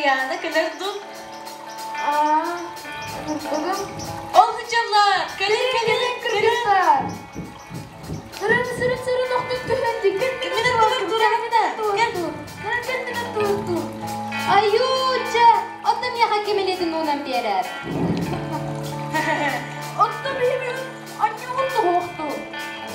Нарыйаана кэлэр дуу? Аа, бүгүн Ол сылдьаллар! Кэлин, кэлин, кэлин! кыргыздар. Сырын, сырын, сырын охтун түһэн диккен Кимин аттыгар тураҕына? Кэл! Айууча! Онно миэхэ ким илиитин уунан биэрэр? Онто биһиги анньугун туһуохту.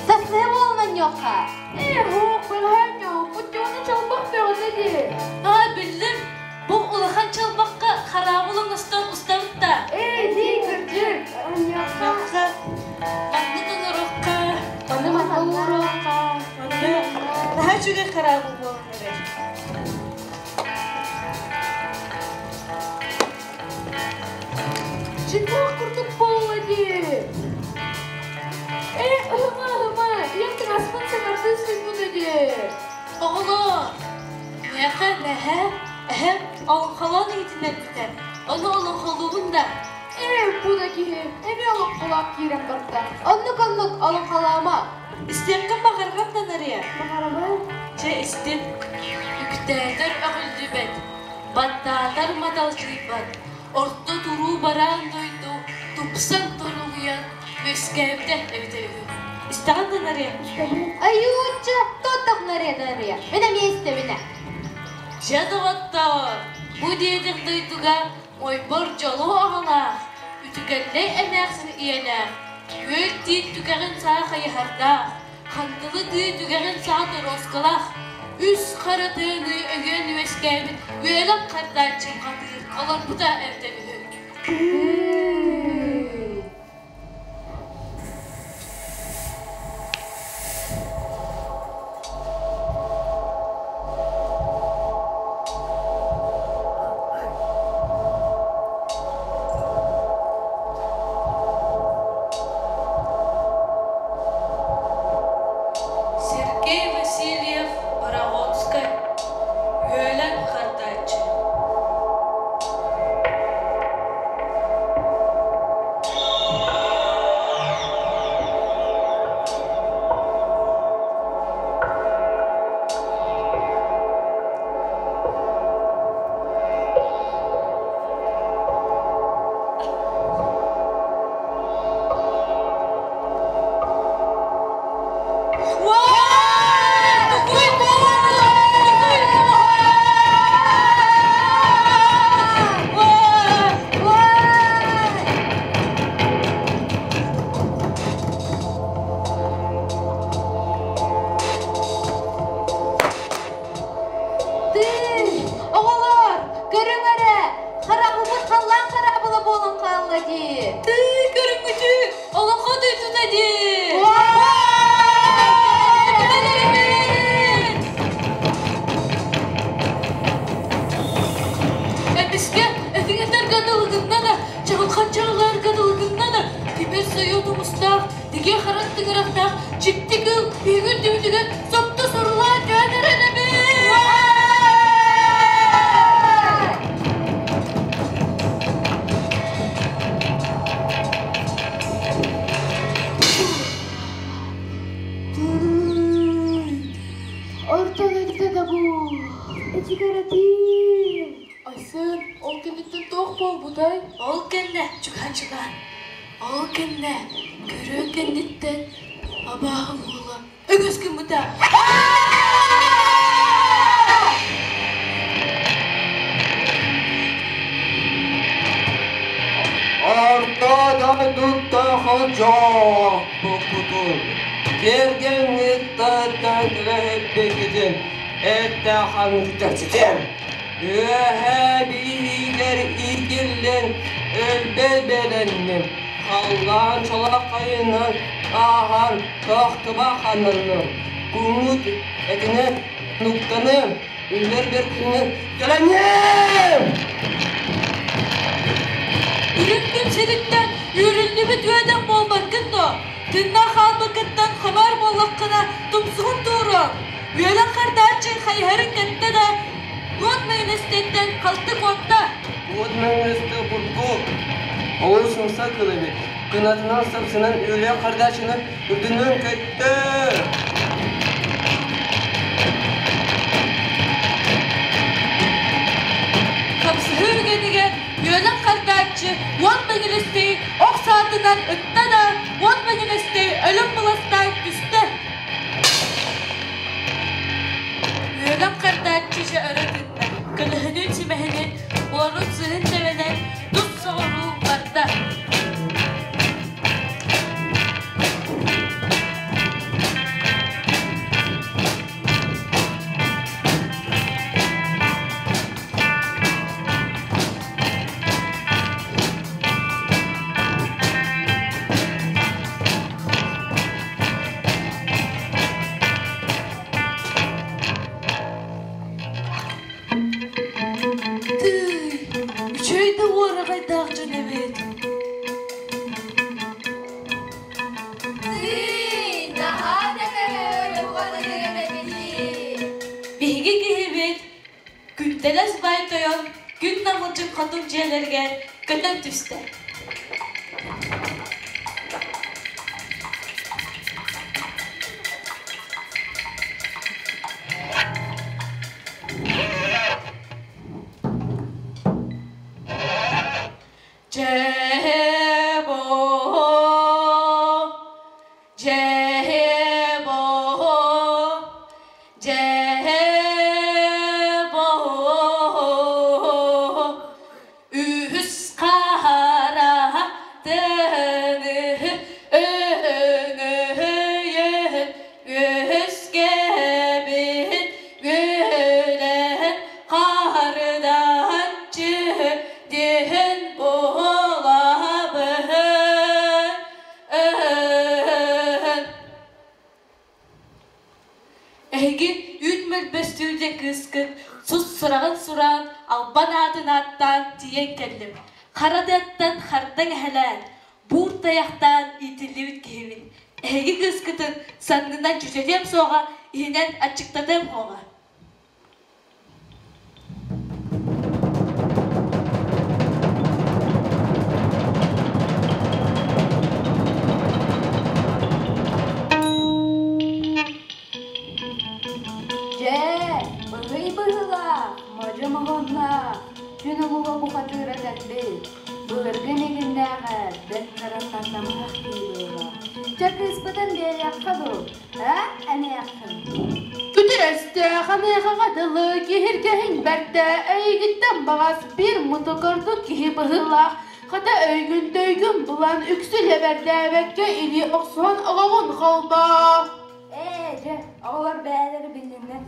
Сасыһы буолан анньуохха. Ээ, һуох, бэлэһээнньо, путёны чалбах бөҕөтө дии. Аа, биллим! Бу улахан чалбахха хараабыл оҥостон устабыт да. Ээ, дии, кырдьык, анньуохха. Маннык маннык оҥоруохха. Ону манна ууруохха. Манна наһаа үчүгэй хараабыл буолан эрэр. Дьиҥнээх курдук буолла дии. Ээ, ыһыма, ыһыма, ийэм таҥаспын саҥардыы сууйбута дии. Оҕолоор, миэхэ мэһэ, эһэм олоҥхолоон иһитиннэрбитэ. Ону олоҥхолуубун да. Ээ, бу да киһи эмиэ олоҥхолоон киирэн барда. Оннук-оннук олоҥхолоомо. Истиэххин баҕарган да Нарыйа. Баҕарабын. Чэ, истин. Үктээтэр өҕүллүбэт, баттаатар маталдьыйбат, орто туруу бараан дойду тупсан торолуйан үөскээбитэ эбитэ үһү. Истэҕин да Нарыйа? Айууча, туттах Нарыйа, Нарыйа. Мин эмиэ истэбинэ. Дьэ, доҕоттоор, бу диэтэх дойдуга ойбор дьолу аҕалаах, үтүгэннэй эмээхсин ийэлээх, үөл тиит түгэҕин саа хайыһардаах, хандылы тыы түгэҕин саа торуоскалаах, үс хара тыаны өһүөн үөскээбит үөлэх хардааччы хатыыр олорбута эбитэ үһү. Сергей Васильев Борогонскай Үөлэн хардааччы Тыый, оҕолор, көрүҥ эрэ, харабылбыт халлаан хараабыла буолан хаалла дии. Тыы көрүҥҥүтү олоҥхо дойдута дии! Эмискэ этиҥ этэргэ дылыгынна да, чаҕылхан чаҕыларга дылыгынна да, тимир сойуо тумустаах, тигэ харах тыҥырахтаах чипти кыл биһиги үрдүбүтүгэр сопто сорулаан түһэн эрэн эбит! Орто дойдута да бу. Эчигэратиим. Айсен, ол кэнниттэн туох буолбутай? Ол кэннэ чугаан-чугаан, ол кэннэ көрүөн кэнниттэн абааһы буола өҥөс гыммыта. Орто дойдута холдьоохпуккутун, кэргэҥҥиттэн түбэһиппиккитин эттэхханыктачытын, үөһээ биһигэр иитиллэн өлбөт бэлэнним, халлаан чалахайынан ааһан тохтуба хананным, куҥут этинэн нуктаным, үлэр бэркинэн кэлэнним! Үрүҥ күн сириттэн үүрүллүбүт үөдэн буолбаккын дуо? Тыыннаах хаалбыккыттан хомоор буоллаххына, тумсугун туоруоҥ. Үөлэн хардааччы хайыһарын кэттэ да, уот мэҥинэстэттэн халты куотта. Уот мэҥинэстэ бургу, олус умса кыл эбит. Кынатынан сапсынан үөлэн хардааччыны үрдүнэн көттө. Мэҥэлэстэй ох саатынан ытта да, Уот Мэҥэлэстэй өлөн быластаан түстэ. Үөлэн хардааччы дьэ өрө тыынна, көлөһүнүн симэһинин, буорун сыһын тэбэнэн тус соҕуруу барда. Тыый, үчүгэй да уораҕайдаах дьон эбит. Тыый, наһаа да көһөөрү уҕатыгым эбитий. Биһиги киһибит Күнтэлэс баай тойон күн намылдьык хотун дьиэлэригэр көтөн түстэ. Дьээ-боо, дьээ-боо, дьээ-боо, үһүс хараха тыһыны өҥөйөн үөскэбит үөлэһэн хардаһан чүдүһүн буолабыһын. Эһиги үүт мөлбөстүүрдэ кыыскыт сус сураҕын сураан, албан аатын ааттаан тиийэн кэллим. Хара тыаттан хардаҥ эһэлээн, буур тайахтаан иитиллибит киһибин. Эһиги кыыскытын саннынан чүчэтиэм суоҕа, иһинэн аччыктатыам суоҕа. Дьэ, быһый быһыылаах, модьу моһуоннаах, күн улууһа бухатыыра кэлбит, былыргы мигиннээҕэр бэрт кыраттан намыһах киһи буолла. Чэ кыыспытын биэриэххэ дуу, а, эмээххин? Күтүрөстөөх аныахаҕа дылы киһиргэһиҥ бэртэ, эйигиттэн баҕас биир мутук ордук киһи быһыылаах, хата өйгүн-төйгүн булан үксү лэбэрдээбэккэ илии охсуһан оҕоҕун холбоо. Ээ, дьэ, оҕолор бэйэлэрэ биллиннэр.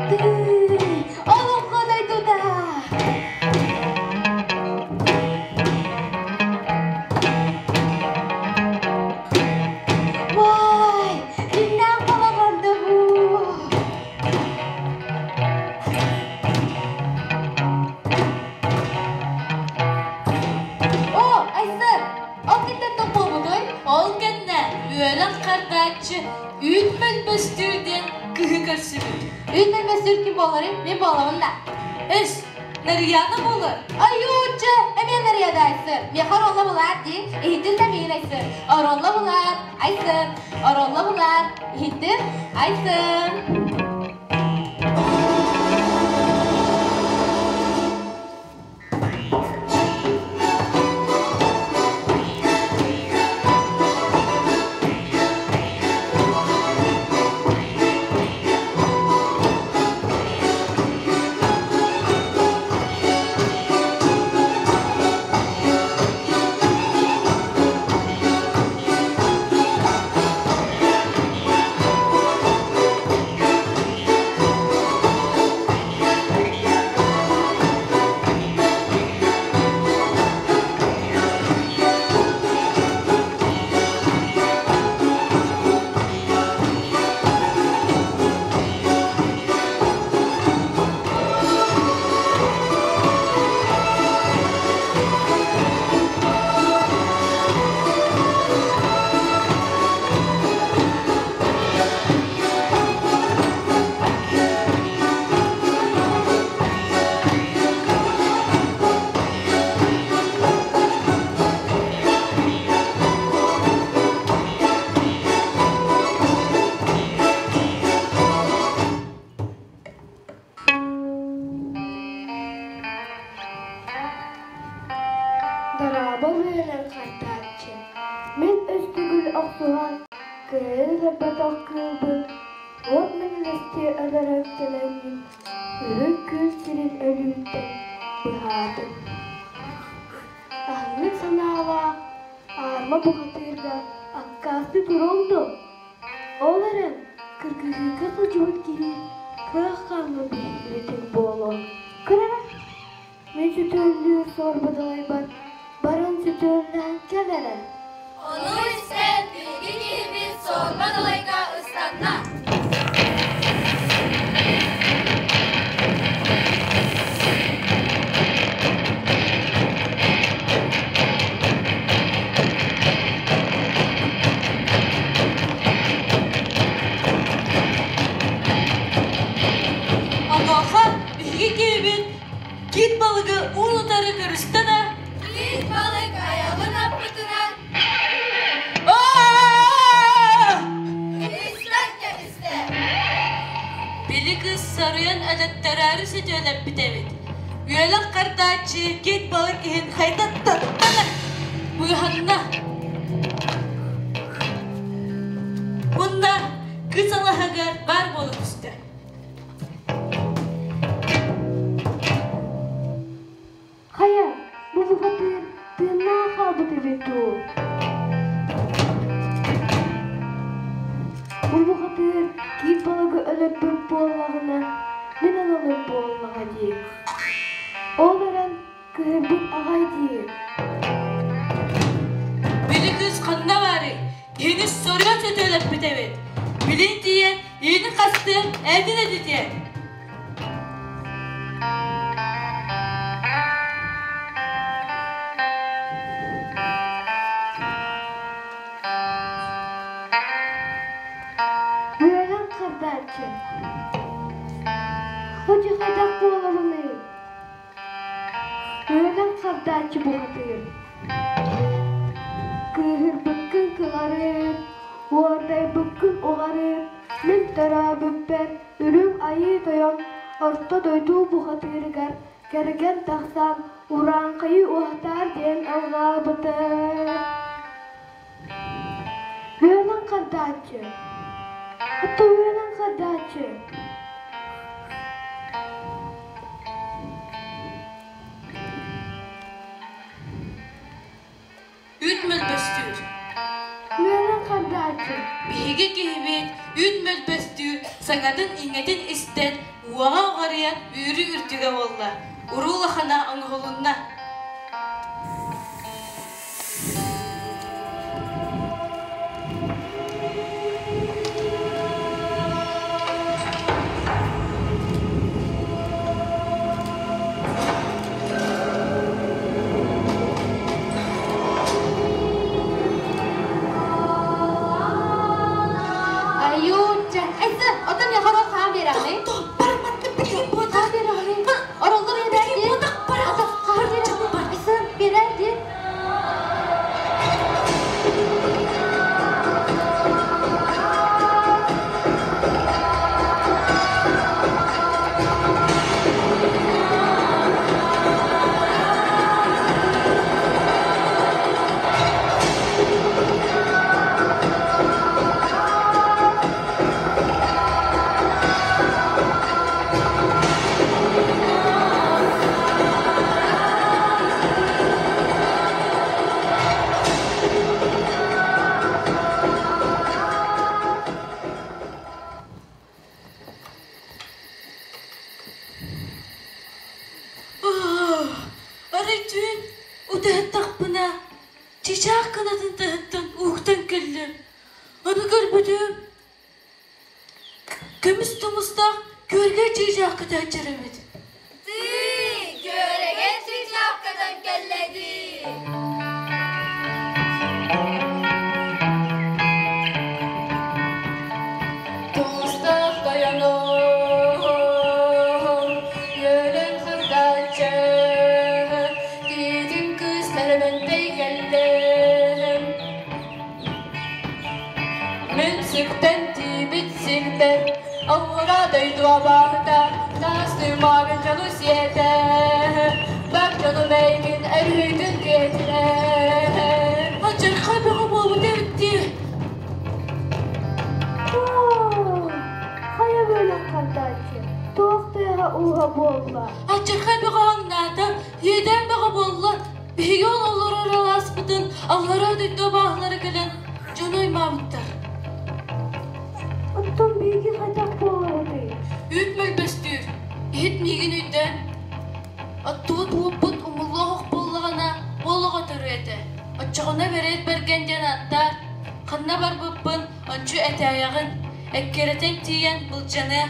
Тыый, олоҥхо дойдута! Вай, кимнээх балаҕан да бу? О, Айсен, ол кэннэ туох буолбутуй? Ол кэннэ үөрэх хардааччы үүт мөлбөстүүр диэн кыһы көрсүбүт. Үүт мөлбөстүүр ким буоларый? Мин буолабын да. Эс, Нарыйаана буолар. Айуучча, эмиэ Нарыйада Айсен. Миэхэ оролла булаат дии. Иһиттин да миин Айсен. Оролла булаат, Айсен. Оролла булаат, иһиттин, Айсен. өлөрбөтөх кыылбын уот мэҥилэстии өлөрөн кэлэҥҥин үрүҥ күн сирин өлүүттэн быһаатым. Аһыҥнык санаалаах аарма бухатыырга аккаастыы туруоҥ дуо? Ол эрэн кыргыһыыга сылдьыбыт киһи кыах хаҥҥа биһиллибитин буолуо. Көр эрэ, мин сөтүөллүүр суорбадалайбар баран сөтүөллээн кэл эрэ. Ону истэн биһиги киһибит суорба далайга ыстанна. Онуоха биһиги киһибит кит балыгы уун-утары көрүстэ да Кит балык айаҕын аппытынан истэн кэбистэ. Били кыыс сарыйан өлөттөрөөрү сөтүөлэппит эбит. Үөлэх хардааччы кит балык иһин хайда таттана быыһанна. Уонна кыыс алаһыгар баар буола түстэ. Хайа, бу бухатыыр тыыннаах хаалбыт эбит дуу? Бу бухатыыр киит балыгы өлөрбүт буоллаҕына, мин аналым буоллаҕа дии. Ол эрэн кыһырбыт аҕай дии. Били кыыс ханна баарый? Киһини соруйан сөтүөлэппит эбит. Билин тиийэн, иини хастыан, этин этитиэн. Үөрэн хардааччы. Хоть хайдах буоларыный? Үөрэн хардааччы бухатыыр. Кыыһырбыккын кыларыыр, уордайбыккын уҕарыыр, мин төрөөбүппэр Үрүҥ Айыы Тойон орто дойду бухатыырыгар кэргэн тахсан урааҥхайы уһатаар диэн алҕаабыта. Үөнэн хардааччы, ото үөнэн хардааччы. Үүт мөлбөстүүр. Үөрэн хардааччы. Биһиги киһибит үүт мөлбөстүүр саҥатын-иҥэтин истэн, уоҕа уҕарыйан үүрү үрдүгэ буолла. Уруу улахана оҥоһулунна. Айуучча, айсы, оттон миэхэ оруол хаан биэрэҕиний? Хаан биэрэҕиний? Оролло биэрээр дии. Ата, хаан биэрэҕиний? Айсы, биэрээр дии. Арай түүн утуһуттахпына, чычаах кынатын таһыттан уһуктан кэллим. Ону көрбүтүм, көмүс тумустаах күөргэ чыычаах көтөөччөр эбит. Тыы, күөрэгэй чыычаах көтөн кэллэ дии. Тустаах тойонум, үөрэн хардааччы, тиитин кыыс нэлэмэнтэй кэллим. Мин сүктэн тиийбит сирбэр, аллара дойду абааһыта, таас туймаарын дьону сиэтэ, бар дьонум эйигин өрүүтүн диэтилэр. Алдьархай бөҕө буолбут эбит дии. хардааччы, туох тыаһа ууһа буолла? Алдьархай бөҕө аҥнаата, иэдээн бөҕө буолла. Биһиги ол олорор алааспытын аллараа дойду абааһылара кэлэн дьону аймаабыттар. Оттон биһиги хайдах буолабытый? Үүт мөлбөстүүр, иһит миигин өйдөөн. Оттубут уоппут умуллуох буоллаҕына, уол оҕо төрүө этэ. Оччоҕуна Бэриэт Бэргэн диэн ааттаар, ханна барбыппын ончу этээйэҕин, эккирэтэн тиийэн былдьаныа.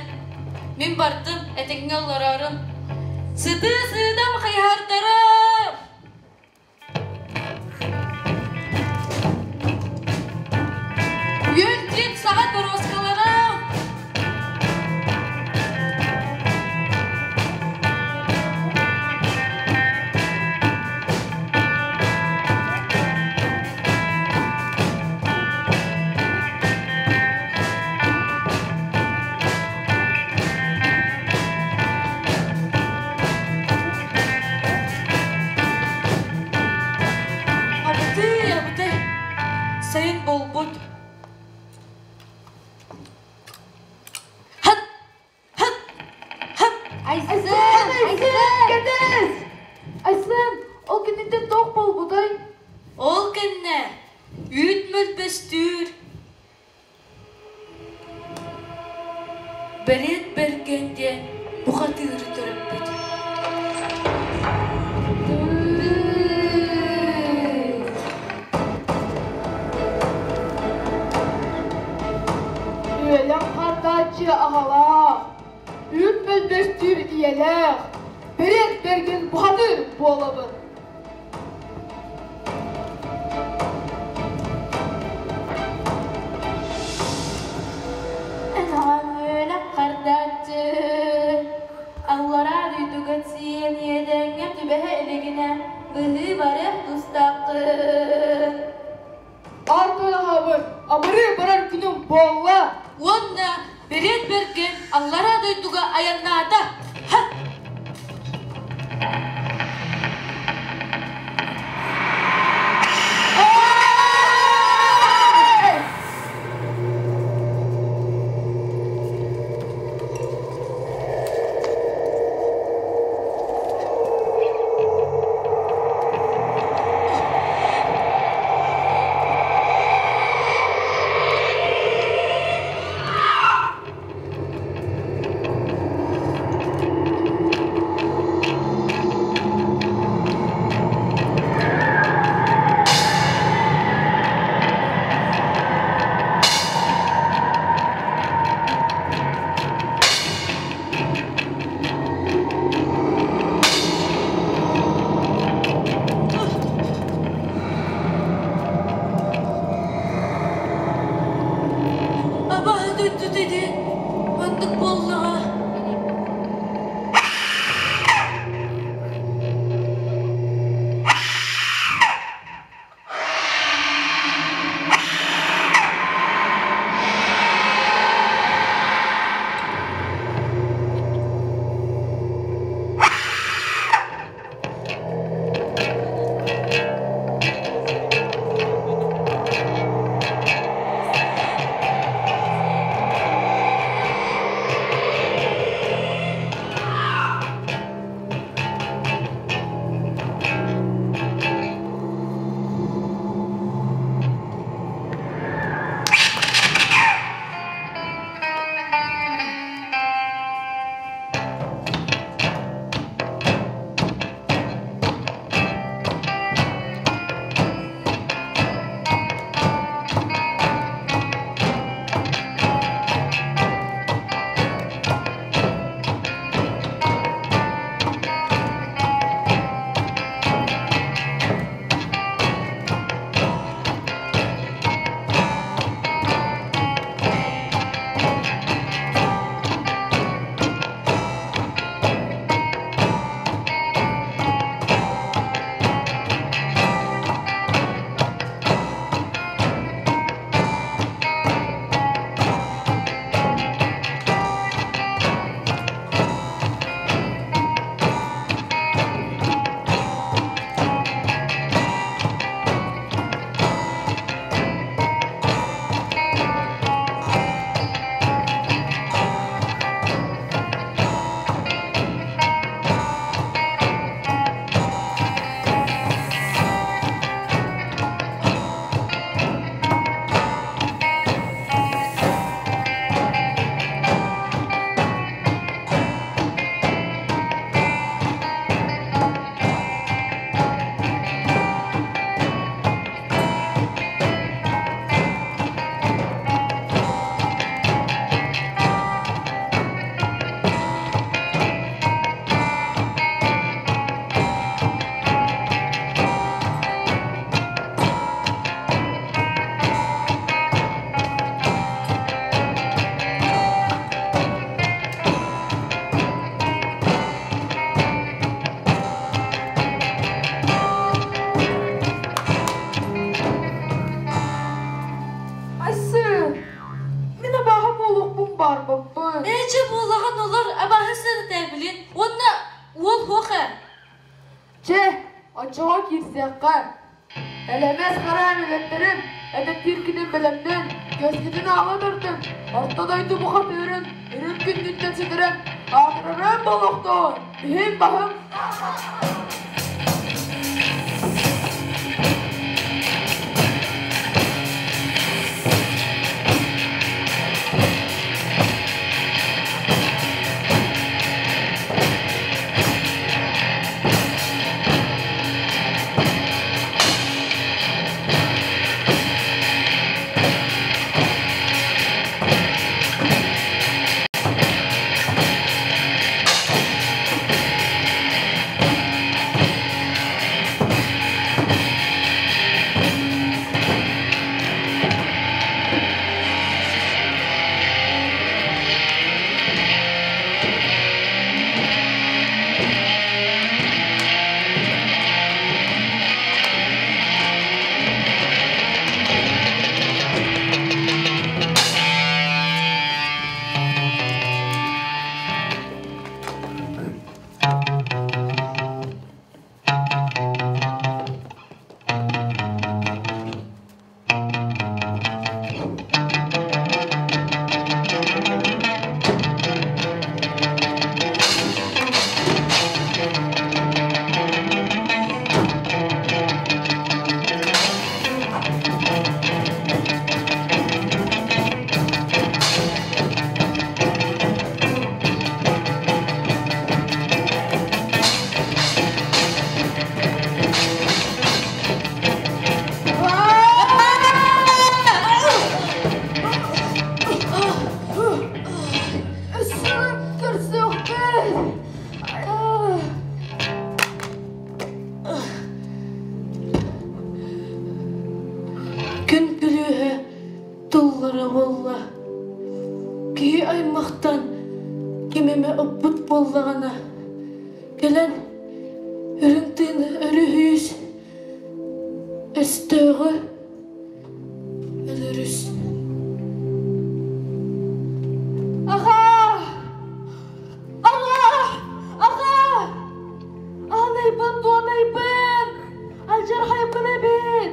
Мин бардым, этэҥҥэ олороорум. Сытыы сыыдам хайыһардарым! Үөл диэн саҕа торуоскаларым! Абытый, абытай, сайын буолбут. Хат, хат, хат. Айсен, Айсен, кэтээс! Айсен, ол киниттэн туох буолбутай? Ол кэннэ үүт мөлбөстүүр, Бэриэт Бэргэн диэн бухатыыры төрөппүт. Үөлэх хардааччы аҕалаах, үүт мөлбөстүүр ийэлээх, Бэриэт Бэргэн бухатыыр буолабын. Үөлэх хардааччы, аллараа дойдуга тиийэн иэдээҥҥэ түбэһэ илигинэ быһыы барыах тустааххын. Артыаһабын, абырыы барар күнүм буолла. Уонна Бэриэт Бэргэн аллараа дойдуга айаннаата. Ха! Абаһы дойду диди, маннык буоллаҕа. баҕарбаппын. Ээчэ буолаҕын олор абааһы сырытээбилин уонна уол хуоха. Чэ, оччоҕо киирсиэххэ. Элэмэс хараан үлэттэрим, этэттииргитин бэлэмнэн, көскүтүн аала тардын, орто дойду бухатыырын үрүҥ күннүттэн сүтэрэн, аатырарым болохтоон, иһин баһым Күн күлүүһэ тыллара буолла. Киһи аймахтан ким эмэ ыппыт буоллаҕына, кэлэн үрүҥ тыын өрүһүүс, өстөөҕү өлөрүс. Аҕаа! Аҕаа! Аҕаа! Аанайбын, дуонайбын! Алдьархайбын эбит!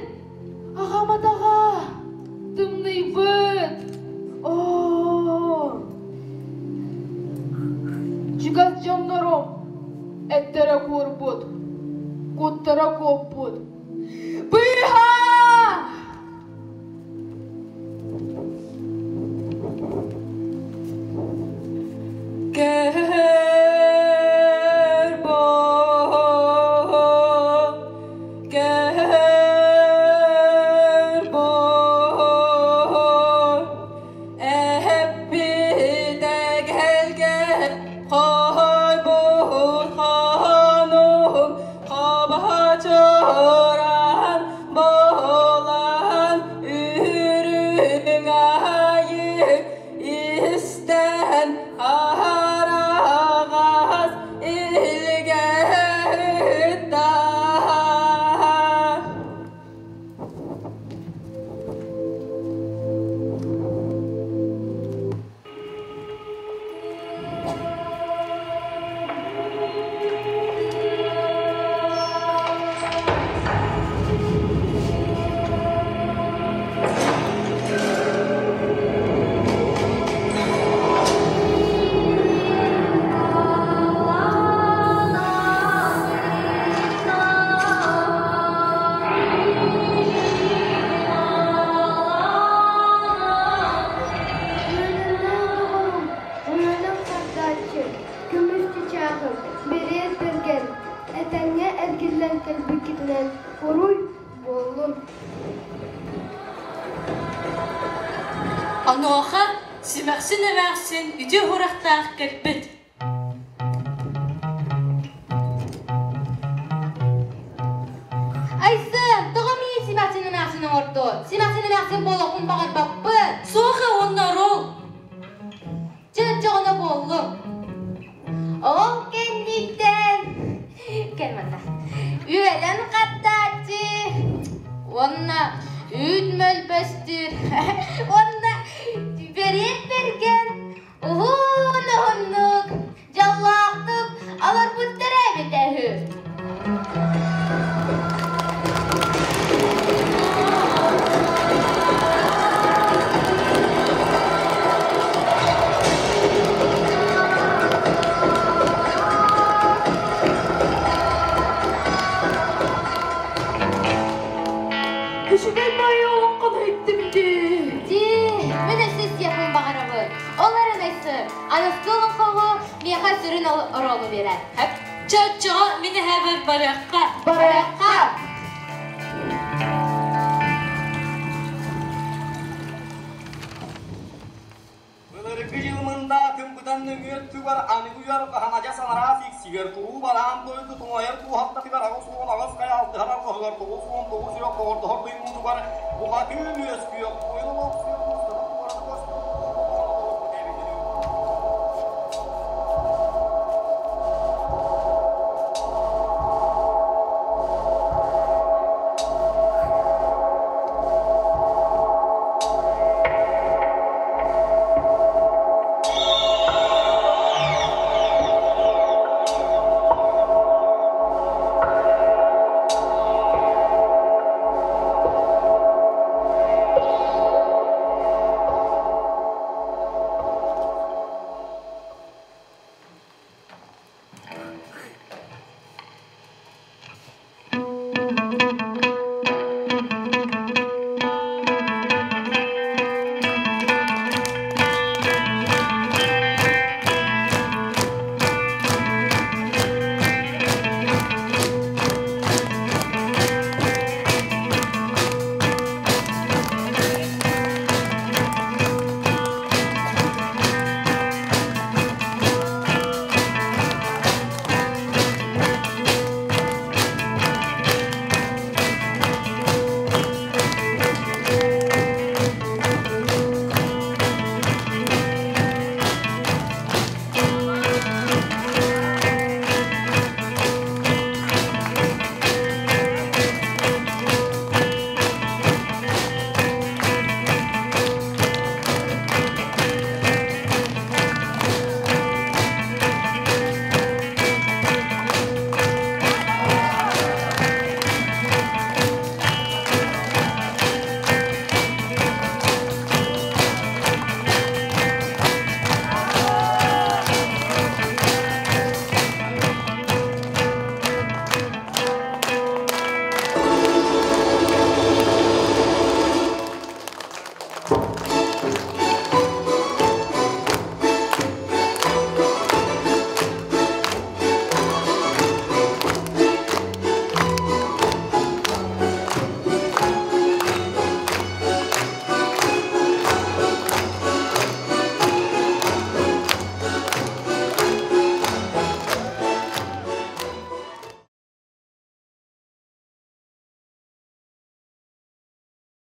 Аҕам атаҕа! Тымныйбыт! Оо! Чугас дьоннорум эттэрэ куурбут, куттара куоппут. Быыһаа! Кэр кэр эппитэгэлгэ хойбут хонугум хобочоран болан үрүҥ айыы истэн араҕас илгэ Үөлэннээх доҕорум, уйанах тардааччы, көмүс чычааҕым, бэриэт бэргэн, этэҥҥэ эргиллэн кэлбиккитинэн уруй буоллун! Онуоха симэхсин эмээхсин үтүө сурахтаах кэлбит. Айсен, тоҕо миигин симэхсин эмээхсин оҥордун? Симэхсин эмээхсин буолуохпун баҕарбаппын. Суоха уонна рол. Чэ, оччоҕуна буоллум. Ол кэнниттэн кэл манна. Үөлэн хаттааччы уонна үүт мөлбөстүүр уонна бэриэт бэргэн. Аныскы олоҥхоҕо миэхэ сүрүн оруолу биэрэр. Хөп. Чоччоҕо мин эһээбэр барыахха. Барыахха. Былыргы дьыл мындаатын быдан нөҥүө өттүгэр аныгы үйэ хаһан адьас анараа сиксигэр туруу бараан дойду туҥайар туоһахтатыгар 88 хайа алтыһар арҕаһыгар 99 үрэх доҕордоһор туймуутугар бухатыыр үөскүөх, буойун олохсуйар.